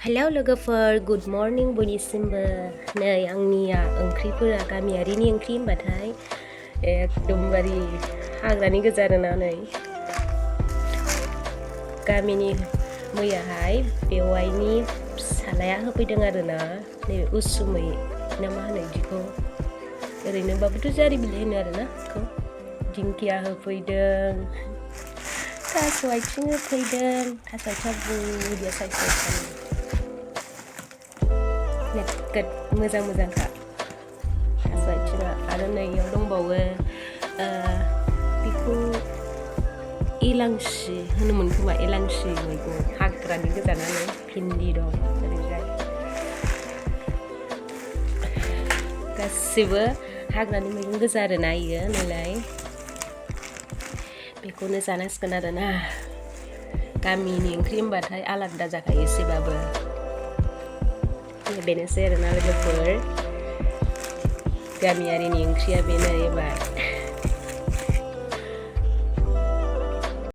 hello लोगोफोर good morning बयनिसिमबो नै आंनिया ओंख्रिफोरा गामियारिनि ओंख्रि होनबाथाय एकदमबारे हाग्रानि गोजा आरोना नै गामिनि मैयाहाय बेवाइनि फिसालाया होफैदों आरोना नैबे उसुमै ना मा होनो बिदिखौ ओरैनोबाबोथ' जारि बिलाइ होनो आरोना बेखौ दिंखिया होफैदों थास' आथिं होफैदों थास' आथिङा बुरिया साइज नोगोद मोजांखा थास' आथिङा आरो नैयाव दंबावो बेखौ एलांसि होनोमोन खोमा एलांसि मैगं हाग्रानि गोजानानो भिन्दि दं ओरैजाय गासिबो हाग्रानि मैगं गोजा आरोना इयो नालाय बेखौनो जानांसिगोन आरोना गामिनि ओंख्रि होनबाथाय आलादा जाखायो एसेबाबो बेनोसै आरोना लोगोफोर गामियारिनि ओंख्रिया बेनो एबार